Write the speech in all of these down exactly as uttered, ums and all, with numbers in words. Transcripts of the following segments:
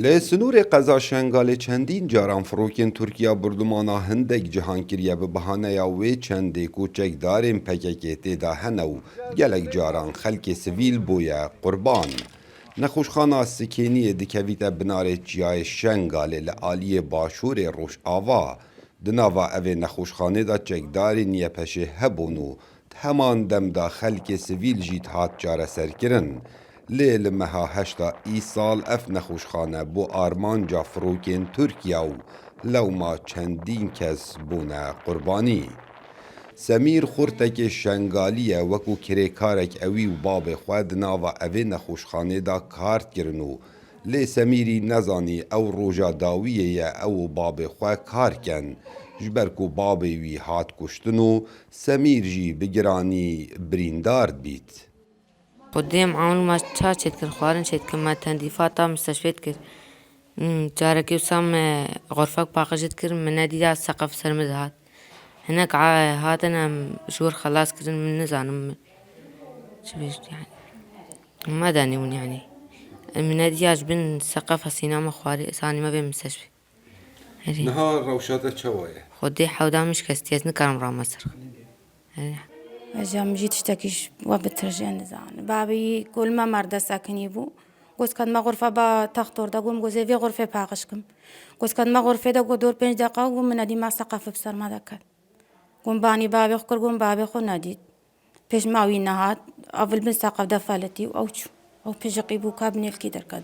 Li sinûrê qeza Şengalê çendîn caran firokên Tirkiya bordumana hindek cihan kiriye bi bahaneya wê çendê ku çekdarên P K K tê de hene û gelek caran xelkê sivîl bûye qurban. Nexweşxana Sikêniyê dikevîte binarê çiyayê Şengalê li aliyê başûrê Rojava. Di nava evê nexweşxanê de çekdarên Y P Ş'ê hebûn û di heman dem de xelkê sivîl jî dihat çareserkirin. Lê li meha heşta îsal ev nexweşxane bû armanca firokên Tirkiya û lewma çendîn kes bûne qurbanî. Semîr xurtekê Şengalî ye, wekû kirêkarek ewî û babê xwe di nava evê nexweşxanê de kar dikirin û lê Semîrî nezanî ew roja dawiyê ye ew û babê xwe kar ken, ji ber ku babê wî hat kuştin û Semîr jî bi giranî birîndar dibît. Xwedê em ewil me ça çêdikir, xwarin çêdikir, me tendîfa ta misteshfê dikir. Hmm, carekê wisa me xurfek paqij dikir, min nedîya seqef ser min dihat. Hinek a-, hatin em ji wir xelas kirin, min nizanim çi bêjim yani. Me danî hûn yani. Min nedîya ji bin seqef hesîna me xwarê, sanî me bê misteshfê. Erê. Niha rewşa te çawa ye? Xwedê hewda min şikestiye, ez nikarim rama ser. Erê. Ez jî, min jî tiştekî ji we bitirjê nizanim. Babî ku li me merde sekinî bû. Got, ket me xurfe ba textor de, got, min got, ez ê vê xurfê paqij kim. Got, ket me xurfê de, got, dor pênc deqa, got, min nedî me seqef bi ser me de ket. Got, min banî babê xwe kir, got, min babê xwe nedît. Pêş me wî nehat, ev li bin seqef de felitî û ew çû. Ew pijiqî bû ka bi nêlkî derket.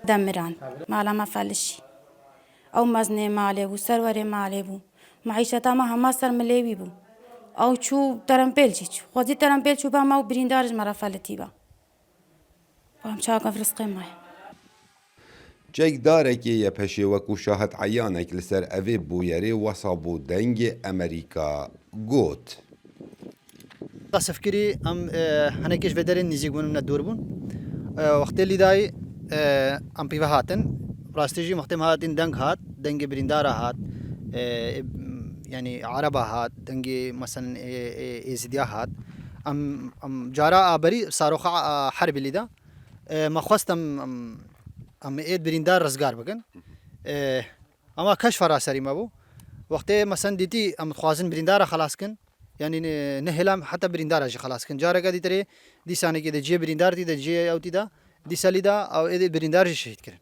Demiran, mala me felişî. Ew mezinê malê bû, serwerê malê bû. Meîşeta me hema ser milê wî bû. Ew çû terempêl jî çû. Xwezî terempêl çû ba me û birîndar ji me re felitî ba. Ba em çawa rizqê me ye. Çekdarekê Y P Ş'ê wekû şahid eyanek li ser evê bûyerê wesa bû Dengê Emerîka got. Qesifkirî em, e, hinekê ji vê derê nêzîk bûn, ne dûr bûn. E, wextê lîdayî, e, em pîve hatin. Rastî jî wextê me hatin deng hat, dengê birîndara hat. E, e, yanî ereba hat, dengê, meselen, e, e, êzidiya hat. Em, em cara a berî saroxa, a, herbî lîda. E, me xwest em, em, em ê birîndar rizgar bikin. E, ama keşfa ra serî me bû. Wextê, meselen, dîtî em dixwazin birîndara xelas kin, yanî ne, ne hêla heta birîndara jî xelas kin. Careke dîtirê dîsanekê de cihê birîndar tî de, cihê ew tî de, dîsa lîda ew ê dê birîndar jî şehîd kirin.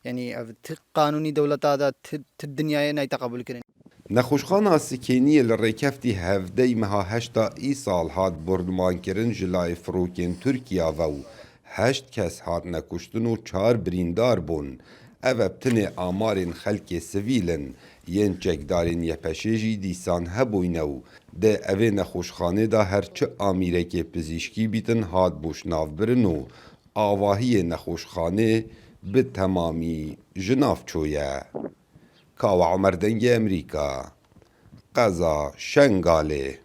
Yanî ev ti qanûnî dewleta de, ti, ti dinyayê nayte qebûl kirin. Nexweşxana Sikêniyê li Rêkeftî hevdeyê meha heşta îsal hat bordmankirin ji layê firokên Tirkiya ve û heşt kes hatine kuştin û çar birîndar bûn. Ev e bi tinê amarên xelkê sivîl in, yên çekdarên Y P Ş'ê jî dîsan hebûyne û di evê nexweşxanê de her çi amîrekê pizîşkî bîtin hat bû ji nav birin û avahiyê nexweşxanê bi temamî ji nav çûye. Kawa Omer, Dengê Emerîka, qeza Şengalê.